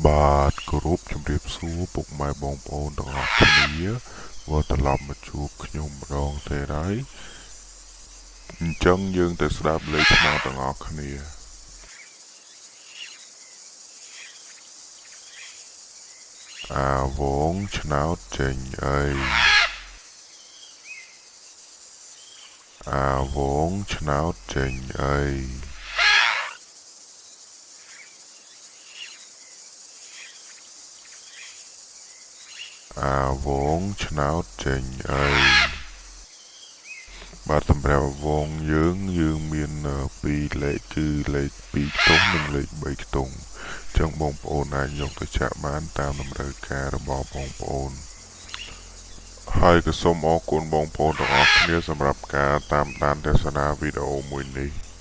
បាទគោរពជំរាបសួរពុកម៉ែបងប្អូនទាំងអស់គ្នាវិលត្រឡប់មកជួបខ្ញុំម្ដងទៀតហើយអញ្ចឹងយើងទៅស្ដាប់លេខឆ្នោតទាំងអស់គ្នាអាវងឆ្នោតចេញអីអាវងឆ្នោតចេញអីអាវងឆ្នោតចេញអីបាទសម្រាប់វងយើងយើងមាន2លេខគឺលេខ2ខ្ទង់និងលេខ3ខ្ទង់អញ្ចឹងបងប្អូនអាចយកទៅចាក់បានតាមតម្រូវការរបស់បងប្អូនហើយក៏សូមអរគុណបងប្អូនទាំងអស់គ្នាសម្រាប់ការតាមដានទស្សនាវីដេអូមួយនេះ។